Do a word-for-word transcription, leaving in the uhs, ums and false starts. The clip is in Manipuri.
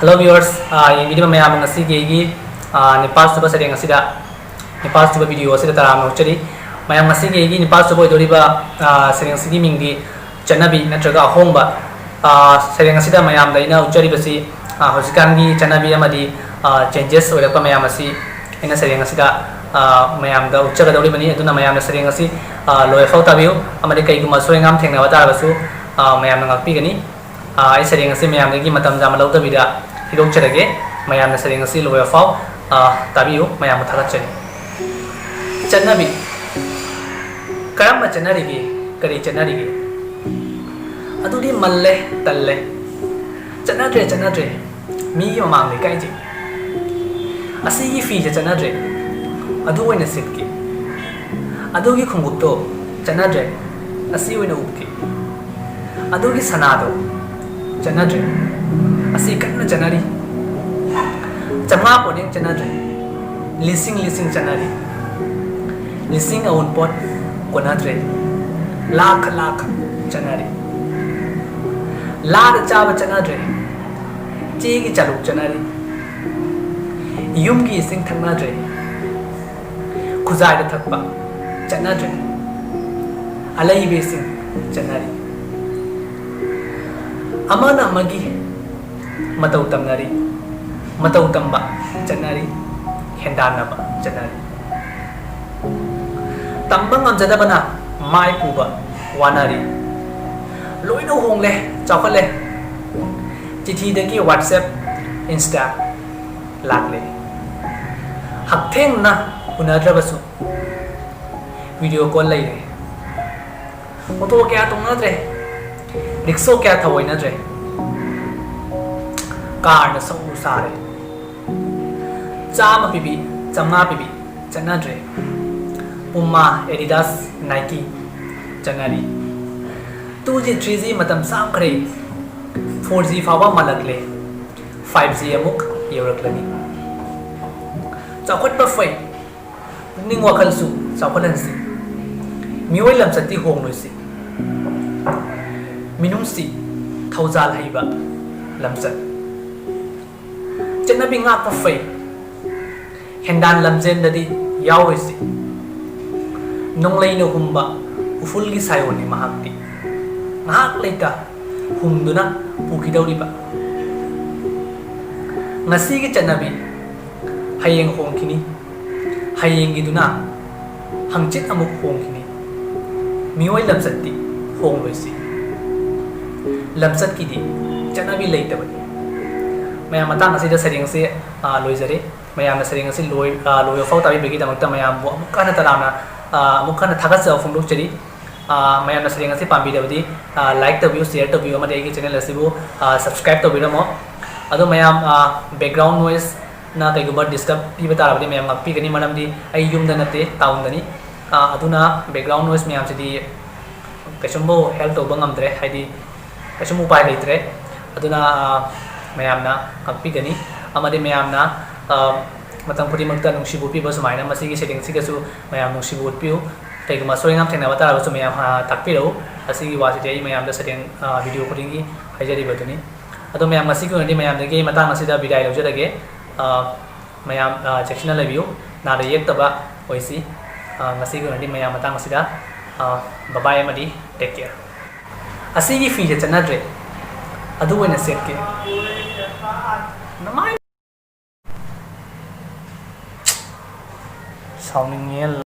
Hello viewers, ꯑꯥ, ꯌꯦꯡꯕꯤꯔꯤꯕ ꯃꯌꯥꯝ, ꯉꯁꯤꯒꯤ ꯑꯩꯒꯤ, ꯑꯥ, ꯅꯤꯄꯥꯜ ꯁꯨꯕ ꯁꯩꯔꯦꯡ ꯑꯁꯤꯗ, ꯅꯤꯄꯥꯜ ꯁꯨꯕ video ꯑꯁꯤꯗ ꯇꯔꯥꯝꯅ ꯑꯣꯛꯆꯔꯤ꯫ ꯃꯌꯥꯝ, ꯉꯁꯤꯒꯤ ꯑꯩꯒꯤ ꯅꯤꯄꯥꯜ ꯁꯨꯕ ꯑꯣꯏꯗꯧꯔꯤꯕ, ꯑꯥ, ꯁꯩꯔꯦꯡ ꯑꯁꯤꯒꯤ ꯃꯤꯡꯗꯤ ꯆꯠꯅꯕꯤ ꯅꯠꯇ꯭ꯔꯒ ꯑꯍꯣꯡꯕ꯫ ꯑꯥ, ꯁꯩꯔꯦꯡ ꯑꯁꯤꯗ ꯃꯌꯥꯝꯗ ꯑꯩꯅ ꯎꯠꯆꯔꯤꯕꯁꯤ, ꯑꯥ, ꯍꯧꯖꯤꯛꯀꯥꯟꯒꯤ ꯆꯠꯅꯕꯤ ꯑꯃꯗꯤ, ꯑꯥ, changes ꯑꯣꯏꯔꯛꯄ ꯃꯌꯥꯝ ꯑꯁꯤ ꯑꯩꯅ ꯁꯩꯔꯦꯡ ꯑꯁꯤꯗ, ꯑꯥ, ꯃꯌꯥꯝꯗ ꯎꯠꯆꯒꯗꯧꯔꯤꯕꯅꯤ꯫ ꯑꯗꯨꯅ ꯃꯌꯥꯝꯅ ꯁꯩꯔꯦꯡ ꯑꯁꯤ, ꯑꯥ, ꯂꯣꯏꯐꯥꯎ ꯇꯥꯕꯤꯌꯨ, ꯑꯃꯗꯤ ꯀꯩꯒꯨꯝꯕ ꯑꯁꯣꯏ ꯑꯉꯥꯝ ꯊꯦꯡꯅꯕ ꯇꯥꯔꯕꯁꯨ, ꯑꯥ, ꯃꯌꯥꯝꯅ ꯉꯥꯛꯄꯤꯒꯅꯤ꯫ ꯑꯥ, ꯑꯩ ꯁꯩꯔꯦꯡ ꯑꯁꯤ ꯃꯌꯥꯝꯗꯒꯤ ꯃꯇꯝ ꯌꯥꯝꯅ ꯂꯧꯗꯕꯤꯗ ꯍꯤꯗꯣꯛꯆꯔꯒꯦ꯫ ꯃꯌꯥꯝꯅ ꯁꯩꯔꯦꯡ ꯑꯁꯤ ꯂꯣꯏꯕ ꯐꯥꯎ, ꯑꯥ, ꯇꯥꯕꯤꯌꯨ꯫ ꯃꯌꯥꯝꯕꯨ ꯊꯥꯒꯠꯆꯔꯤ꯫ ꯆꯠꯅꯕꯤ꯫ ꯀꯔꯝꯕ ꯆꯠꯅꯔꯤꯒꯦ? ꯀꯔꯤ ꯆꯠꯅꯔꯤꯒꯦ? ꯑꯗꯨꯗꯤ ꯃꯜꯂꯦ, ꯇꯜꯂꯦ꯫ ꯆꯠꯅꯗ꯭ꯔꯦ, ꯆꯠꯅꯗ꯭ꯔꯦ꯫ ꯃꯤꯒꯤ ꯃꯃꯥꯡꯗ ꯏꯀꯥꯏꯖꯩ꯫ ꯑꯁꯤꯒꯤ ꯐꯤꯁꯦ ꯆꯠꯅꯗ꯭ꯔꯦ꯫ ꯑꯗꯨ ꯑꯣꯏꯅ ꯁꯤꯠꯀꯦ꯫ ꯑꯗꯨꯒꯤ ꯈꯣꯡꯎꯞꯇꯣ ꯆꯠꯅꯗ꯭ꯔꯦ꯫ ꯑꯁꯤ ꯑꯣꯏꯅ ꯎꯞꯀꯦ꯫ ꯑꯗꯨꯒꯤ ꯁꯅꯥꯗꯣ ꯆꯠꯅꯗ꯭ꯔꯦ꯫ ꯑꯁꯤ ꯀꯟꯅ ꯆꯠꯅꯔꯤ꯫ ꯆꯥꯝꯃꯉꯥ ꯄꯣꯠꯌꯦꯡ ꯆꯠꯅꯗ꯭ꯔꯦ꯫ ꯂꯤꯁꯤꯡ ꯂꯤꯁꯤꯡ ꯆꯠꯅꯔꯤ꯫ ꯂꯤꯁꯤꯡ ꯑꯋꯨꯟꯄꯣꯠ ꯀꯣꯟꯅꯗ꯭ꯔꯦ꯫ ꯂꯥꯛꯈ ꯂꯥꯛꯈ ꯆꯠꯅꯔꯤ꯫ ꯂꯥꯗ ꯆꯥꯕ ꯆꯠꯅꯗ꯭ꯔꯦ꯫ ꯆꯦꯒꯤ ꯆꯥꯂꯨꯛ ꯆꯠꯅꯔꯤ꯫ ꯌꯨꯝꯒꯤ ꯏꯁꯤꯡ ꯊꯛꯅꯗ꯭ꯔꯦ꯫ ꯈꯨꯖꯥꯏꯗ ꯊꯛꯄ ꯆꯠꯅꯗ꯭ꯔꯦ꯫ ꯑꯂꯩꯕ ꯏꯁꯤꯡ ꯆꯠꯅꯔꯤ꯫ ꯑꯃꯅ ꯑꯃꯒꯤ ꯃꯇꯧ ꯇꯝꯅꯔꯤ꯫ ꯃꯇꯧ ꯇꯝꯕ ꯆꯠꯅꯔꯤ꯫ ꯍꯦꯟꯗꯥꯟꯅꯕ ꯆꯠꯅꯔꯤ꯫ ꯇꯝꯕ ꯉꯝꯖꯗꯕꯅ ꯃꯥꯏ ꯄꯨꯕ ꯋꯥꯅꯔꯤ꯫ ꯂꯣꯏꯅ ꯍꯣꯡꯂꯦ, ꯆꯥꯎꯈꯠꯂꯦ꯫ ꯆꯤꯊꯤꯗꯒꯤ WhatsApp, Insta ꯂꯥꯛꯂꯦ꯫ ꯍꯛꯊꯦꯡꯅ ꯎꯅꯗ꯭ꯔꯕꯁꯨ video call ꯂꯩꯔꯦ꯫ ꯑꯣꯇꯣ ꯀꯌꯥ ꯇꯣꯡꯅꯗ꯭ꯔꯦ꯫ ꯔꯤꯛꯁꯣ ꯀꯌꯥ ꯊꯧꯑꯣꯏꯅꯗ꯭ꯔꯦ꯫ ꯀꯥꯔꯅ ꯁꯧ ꯁꯥꯔꯦ꯫ ꯆꯥꯝꯃ ꯄꯤꯕꯤ, ꯆꯥꯝꯃꯉꯥ ꯄꯤꯕꯤ ꯆꯠꯅꯗ꯭ꯔꯦ꯫ Puma, Adidas, Nike ꯆꯠꯅꯔꯤ꯫ Two G, three G ꯃꯇꯝ ꯁꯥꯡꯈ꯭ꯔꯦ꯫ Four G ꯐꯥꯎꯕ ꯃꯥꯜꯂꯛꯂꯦ꯫ Five G ꯑꯃꯨꯛ ꯌꯧꯔꯛꯂꯅꯤ꯫ ꯆꯥꯎꯈꯠꯄ ꯐꯩ꯫ ꯄꯨꯛꯅꯤꯡ ꯋꯥꯈꯜꯁꯨ ꯆꯥꯎꯈꯠꯍꯟꯁꯤ꯫ ꯃꯤꯑꯣꯏ ꯂꯝꯆꯠꯇꯤ ꯍꯣꯡꯂꯣꯏꯁꯤ꯫ ꯃꯤꯅꯨꯡꯁꯤ, ꯊꯧꯖꯥꯜ ꯍꯩꯕ ꯂꯝꯆꯠ꯫ ꯆꯠꯅꯕꯤ ꯉꯥꯛꯄ ꯐꯩ, ꯍꯦꯟꯗꯥꯟ ꯂꯝꯖꯦꯟꯗꯗꯤ ꯌꯥꯎꯔꯣꯏꯁꯤ꯫ ꯅꯣꯡꯂꯩꯅ ꯍꯨꯝꯕ ꯎꯐꯨꯜꯒꯤ ꯁꯥꯏꯑꯣꯟꯅꯤ ꯃꯍꯥꯛꯇꯤ, ꯉꯥꯏꯍꯥꯛ ꯂꯩꯇ ꯍꯨꯝꯗꯨꯅ ꯄꯨꯈꯤꯗꯧꯔꯤꯕ꯫ ꯉꯁꯤꯒꯤ ꯆꯠꯅꯕꯤ ꯍꯌꯦꯡ ꯍꯣꯡꯈꯤꯅꯤ, ꯍꯌꯦꯡꯒꯤꯗꯨꯅ ꯍꯪꯆꯤꯠ ꯑꯃꯨꯛ ꯍꯣꯡꯈꯤꯅꯤ꯫ ꯃꯤꯑꯣꯏ ꯂꯝꯆꯠꯇꯤ ꯍꯣꯡꯂꯣꯏꯁꯤ꯫ ꯂꯝꯆꯠꯀꯤꯗꯤ ꯆꯠꯅꯕꯤ ꯂꯩꯇꯕꯅꯤ꯫ ꯃꯌꯥꯝ, ꯃꯇꯥꯡ ꯑꯁꯤꯗ ꯁꯩꯔꯦꯡ ꯑꯁꯤ, ꯑ, ꯂꯣꯏꯖꯔꯦ꯫ ꯃꯌꯥꯝꯅ ꯁꯩꯔꯦꯡ ꯑꯁꯤ ꯂꯣꯏ-, ꯑ, ꯂꯣꯏꯕ ꯐꯥꯎ ꯇꯥꯕꯤꯕꯒꯤꯗꯃꯛꯇ ꯃꯌꯥꯝꯕꯨ ꯑꯃꯨꯛ ꯍꯟꯅ ꯇꯔꯥꯝꯅ, ꯑ, ꯑꯃꯨꯛ ꯍꯟꯅ ꯊꯥꯒꯠꯆꯕ ꯐꯣꯡꯗꯣꯛꯆꯔꯤ꯫ ꯑ, ꯃꯌꯥꯝꯅ ꯁꯩꯔꯦꯡ ꯑꯁꯤ ꯄꯥꯝꯕꯤꯔꯕꯗꯤ, ꯑ, like ꯇꯧꯕꯤꯌꯨ, share ꯇꯧꯕꯤꯌꯨ, ꯑꯃꯗꯤ ꯑꯩꯒꯤ channel ꯑꯁꯤꯕꯨ, ꯑ, subscribe ꯇꯧꯕꯤꯔꯝꯃꯣ꯫ ꯑꯗꯣ ꯃꯌꯥꯝ, ꯑ, background noise ꯅ ꯀꯩꯒꯨꯝꯕ disturb ꯄꯤꯕ ꯇꯥꯔꯕꯗꯤ ꯃꯌꯥꯝ ꯉꯥꯛꯄꯤꯒꯅꯤ, ꯃꯔꯝꯗꯤ ꯑꯩ ꯌꯨꯝꯗ ꯅꯠꯇꯦ, town ꯗꯅꯤ꯫ ꯑ, ꯑꯗꯨꯅ background noise ꯃꯌꯥꯝꯁꯤꯗꯤ ꯀꯩꯁꯨꯝꯕꯨ help ꯇꯧꯕ ꯉꯝꯗ꯭ꯔꯦ, ꯍꯥꯏꯗꯤ ꯀꯩꯁꯨꯝ ꯎꯄꯥꯏ ꯂꯩꯇ꯭ꯔꯦ꯫ ꯑꯗꯨꯅ, ꯑ, ꯃꯌꯥꯝꯅ ꯉꯥꯛꯄꯤꯒꯅꯤ꯫ ꯑꯃꯗꯤ ꯃꯌꯥꯝꯅ, ꯑ, ꯃꯇꯝ ꯈꯨꯗꯤꯡꯃꯛꯇ ꯅꯨꯡꯁꯤꯕ ꯎꯠꯄꯤꯕ ꯁꯨꯃꯥꯏꯅ ꯃꯁꯤꯒꯤ ꯁꯩꯔꯦꯡꯁꯤꯒꯁꯨ ꯃꯌꯥꯝ ꯅꯨꯡꯁꯤꯕ ꯎꯠꯄꯤꯌꯨ꯫ ꯀꯩꯒꯨꯝꯕ ꯑꯁꯣꯏ ꯑꯉꯥꯝ ꯊꯦꯡꯅꯕ ꯇꯥꯔꯒꯁꯨ ꯃꯌꯥꯝ, ꯑ, ꯇꯥꯛꯄꯤꯔꯛꯎ꯫ ꯑꯁꯤꯒꯤ ꯋꯥꯁꯤꯗꯤ ꯑꯩ ꯃꯌꯥꯝꯗ ꯁꯩꯔꯦꯡ, ꯑ, video ꯈꯨꯗꯤꯡꯒꯤ ꯍꯥꯏꯖꯔꯤꯕꯗꯨꯅꯤ꯫ ꯑꯗꯣ ꯃꯌꯥꯝ, ꯉꯁꯤꯒꯤ ꯑꯣꯏꯅꯗꯤ ꯃꯌꯥꯝꯗꯒꯤ ꯑꯩ ꯃꯇꯥꯡ ꯑꯁꯤꯗ ꯕꯤꯗꯥꯏ ꯂꯧꯖꯔꯒꯦ꯫ ꯑ, ꯃꯌꯥꯝ, ꯑ, ꯆꯦꯛꯁꯤꯟꯅ ꯂꯩꯕꯤꯌꯨ, ꯅꯥꯗ ꯌꯦꯛꯇꯕ ꯑꯣꯏꯁꯤ꯫ ꯑ, ꯉꯁꯤꯒꯤ ꯑꯣꯏꯅꯗꯤ ꯃꯌꯥꯝ ꯃꯇꯥꯡ ꯑꯁꯤꯗ, ꯑ, bye bye ꯑꯃꯗꯤ take care꯫ ꯑꯁꯤꯒꯤ ꯐꯤꯁꯦ ꯆꯠꯅꯗ꯭ꯔꯦ, ꯑꯗꯨ ꯑꯣꯏꯅ ꯁꯦꯠꯀꯦ꯫ ꯅꯃꯥꯏ꯫ ꯁꯥꯎꯅꯤꯡꯉꯦ꯫